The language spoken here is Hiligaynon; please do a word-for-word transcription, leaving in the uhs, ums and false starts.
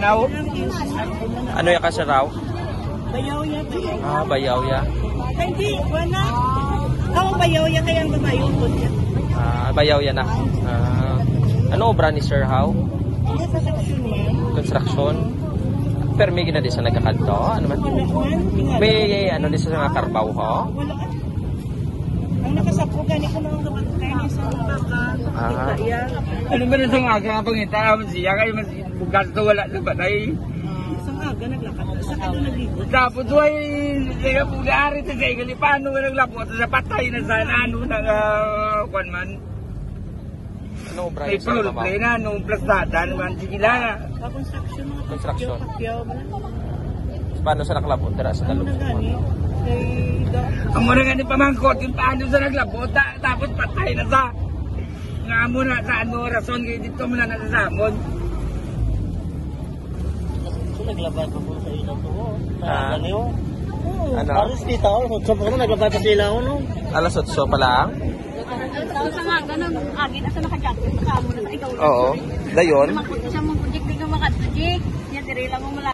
Ano ya ka, sir, raw? Bayaw ya, bayaw. Ah, bayaw ya. Hindi, wala. Ako, bayaw ya, kaya ang babayo ko siya. Ah, bayaw ya na. Ah. Ano obra ni Sir How? Hindi pa sa kasunod. Construction. Pero may gina di sa nagkakadto. Ano man? May, ano, di sa mga karbaw, ho? Wala. Ang nakasapog, gani ko nang gamatay ni sa mga baka. Ah. Kaya, Ano ba na sa mga pangita? Siya kayo mas bukas to, wala na patay. Sa aga, naglakad. Sa kado nagligo. Tapos, way, kaya po, ari sa sa ikalipano, nga naglapot, sa patay na sa ano, na, ah, kwan man. Ano obra May yun sa floor mama? Play na, nung plasada, nung ang sige lang, ah. Pa-construction, mga Construction. Pacquiao, Pacquiao, wala. Paano sa naklapot? Dara sa Ano talong. Na gani? Kay da- Ang muna nga ni pamangkot, yung paano sa naglapot, ta- tapos patay na sa. Nga mo na, saan mo rason, kaya dito mo na nasasamon. Gusto naglaba ko po sa ilaw to, oh. Ah. Ano yun? Oo. Ano? Alas dito, oh. Sa mga naglaba pa sila, oh, no? Alas otso pa lang? Sa mga ganun, agi na sa naka-jacket, sa amo na, ikaw. Oo. Dayon? Makot siya mong project, di ka makadto, Jake. Niya, dire lang mo mula.